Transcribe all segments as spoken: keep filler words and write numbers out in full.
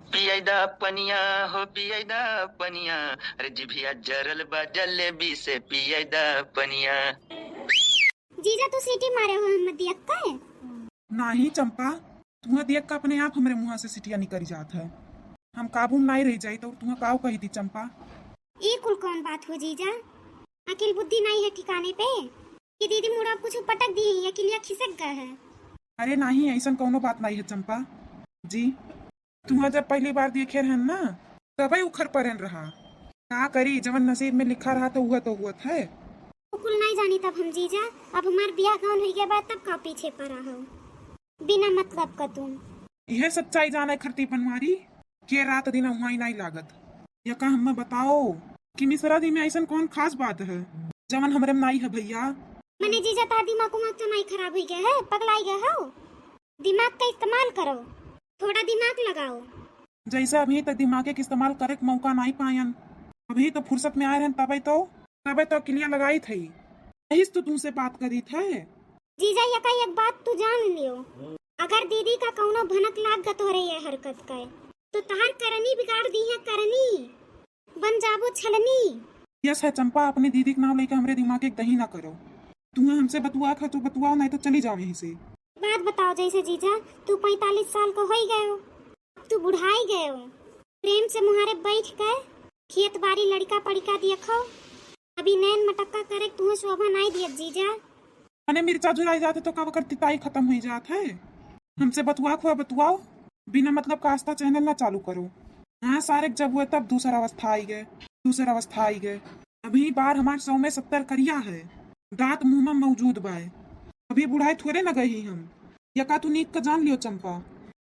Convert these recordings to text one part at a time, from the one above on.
पियाई दा पनिया हो, पियाई दा पनिया, अरे जिभिया जरल बा जलेबी से, पियाई दा पनिया। जीजा, तू सीटी मारे हो हमर दियक्का है? नाही चंपा, तुहा दियक्का अपने आप हमरे मुहा से सीटिया निकरी जात है। हम काबू में नाही रह जाई तो तुहा काव कही थी चंपा? ई कुल कौन बात हो जीजा? अकिल बुद्धि नाही है ठिकाने पे कि दीदी मुड़ा कुछ पटक दी है, अकिलिया खिसक गए है। अरे नाही, ऐसन कौनो बात नाही है चंपा जी। तुहा जब पहली बार देखे रहन ना, तबे उखर परन रहा। का करी, जवन नसीब में लिखा रहा तो हुआ तो हुआ है। वो कुल नाही जानी तब हम जीजा, अब हमार बियाह गौन हुई गया बा तब का पीछे पड़ा हो बिना मतलब का तुम। यह सच्चाई जाने खरती बनवारी के रात दिन उहाँ नाही लागत। या का हमें बताओ कि मिश्रा जी में ऐसन कौन खास बात है जवन हमरे में नाही है भैया? मने जीजा तार दिमाग उमाग तो नाही खराब हुई गया है, पगलाई गए हो? दिमाग का इस्तेमाल करो, थोड़ा दिमाग लगाओ। जैसे अभी तक दिमाग के इस्तेमाल करे के मौका नाही पायन, अभी तो फुर्सत में आए रहन तबे तो, तबे तो अकिलिया लगाई थी, यही तो तुमसे बात करी थे। जीजा यका एक बात तू जान लियो, अगर दीदी का कौनो भनक लाग ग तोहरे ये हरकत का तो तहार करनी बिगाड़ दी है, करनी बन जाबो छलनी। यस है चंपा, अपने दीदी के नाम लेके हमरे दिमाग के दही ना करो। तुहा हमसे बतुआ खा तो बतुआओ, नाही तो चली जाओ यहीं से। बात बताओ जैसे जीजा, तू पैंतालीस साल का होई गयो, अब तू बुढ़ाई गयो। प्रेम से मुहारे बैठ के खेत बारी लड़का पड़िका देखो, अभी नैन मटक्का करे तुहे शोभा नाही दियत जीजा। मने मिर्चा झुराई जात है तो का ओकर तिताई खत्म हुई जात है? हमसे बतुआ खुआ बतुआओ, बिना मतलब का आस्था चैनल ना चालू करो। हाँ सारे जब हुए तब दूसर अवस्था आई गए, दूसर अवस्था आई गए। अभी बार हमार सौ में सत्तर करिया है, दांत मुंह में मौजूद बाय। अभी बुढ़ाई थोड़े न गई हम। यका तू नीक का जान लियो चंपा,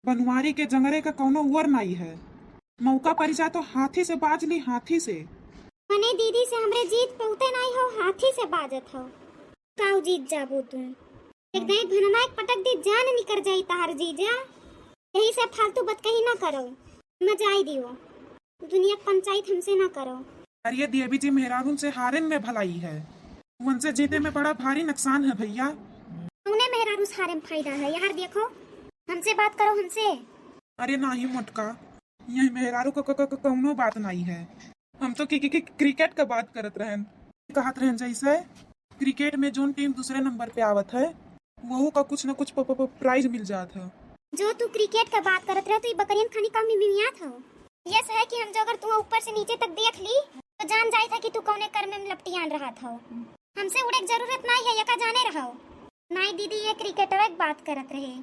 बनवारी के जंगरे का कौनो उअर नाही है। मौका परि जाए तो हाथी से बाज ली, हाथी से। मने दीदी से हमरे जीत बहुते नाही हो, हाथी से बाजत हो। काऊ जीत जाबू तू? एक दाई भनना एक पटक दी, जान निकर जाई तहार जीजा। यही से फालतू बतकही ना करो, मजाई दियो। दुनिया के पंचायत हमसे ना करो। अरे देवी जी, मेहरारून से हारे में भलाई है, उनसे जीते में बड़ा भारी नुकसान है भैया। उन्हें मेहरारू से हारे में फायदा है यार, देखो हमसे बात करो हमसे। अरे नाही मोटका, यही मेहरारू क, क, क, क, कौनो बात नाही है। हम तो कि, कि, कि, क्रिकेट का बात करत रहन, कहत रहन जैसे क्रिकेट में जोन टीम दूसरे नंबर पे आवत है वहू का कुछ न कुछ प, प, प, प्राइज मिल जात है। जो तू क्रिकेट का बात करत रहे तो ये बकरियन खानी कम मिमियात हो। यस है कि हम जो अगर तू ऊपर से नीचे तक देख ली तो जान जाए था कि तू कौने कर्म में लपटियान रहा था। हमसे उड़े के जरूरत नाही है, यका जाने रहो। नाही दीदी, ये क्रिकेटवे के बात करत रहे,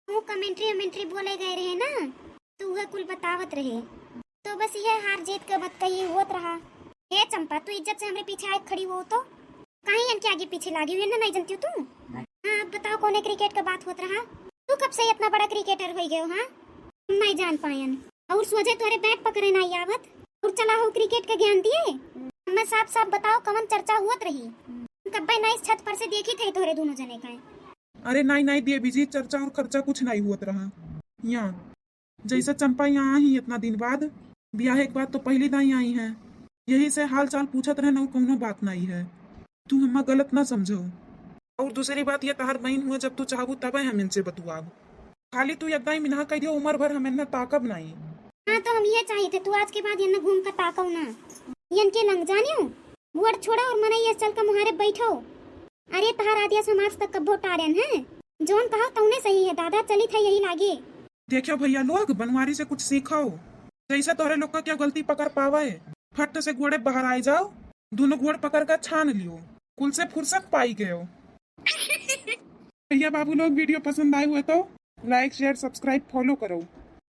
वो कमेंट्री वमेंट्री बोले गए रहे ना, तो वह कुल बतावत रहे। तो बस यह हार जीत के बतकही होत रहा। हे चंपा, तू इज्जत से हमरे पीछे आए खड़ी हो तो? काहे इनके आगे पीछे लागी हुई है ना, नहीं जानती हो तू? हाँ, अब बताओ कौने क्रिकेट का बात होत रहा? तू कब से इतना बड़ा क्रिकेटर हो गए हो, हाँ? हम नहीं जान पायन। और सोझे तोरे बैट पकड़े नहीं आवत और चला हो क्रिकेट का ज्ञान दिए। हमें साफ साफ बताओ कवन चर्चा हुअत रही? हम कब्बे नहीं छत पर से देखी थे तोरे दोनों जने का। अरे नहीं, नहीं देवी जी, चर्चा और खर्चा कुछ नहीं हुअत रहा। यहाँ जैसे चंपा यहाँ आई इतना दिन बाद, ब्याह के बाद तो पहली दाई आई है, यही से हाल चाल पूछत रहन और कौनो बात नहीं है। तू हम्मा गलत ना समझो। और दूसरी बात, ये तहार बहन हुआ, जब तू चाहबू तबे हम इनसे बतुआब। खाली तू एक दाई मिनहा कह दियो, उम्र भर हम इन्हें ताकब नहीं। हाँ, तो हम ये चाहिए थे, तू आज के बाद इन्हें घूम कर ताको ना। इनके लंग जानियो, बुअर छोड़ा और मने ये चल के मुहारे बैठो। अरे तहार आदिया समाज तक कब्बो टारन है, जौन कहा तौने सही है दादा, चली था यही लागे। देखो भैया लोग, बनवारी से कुछ सीखो, जैसे तोहरे लोग का क्या गलती पकड़ पावे, फट से गोड़े बाहर आए जाओ, दोनों गोड़ पकड़ कर छान लियो, कुल से फुर्सत पाई गयो। भैया बाबू लोग, वीडियो पसंद आए हुए तो लाइक, शेयर, सब्सक्राइब, फॉलो करो,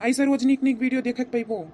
ऐसे रोज निक निक वीडियो देखे के पैबो।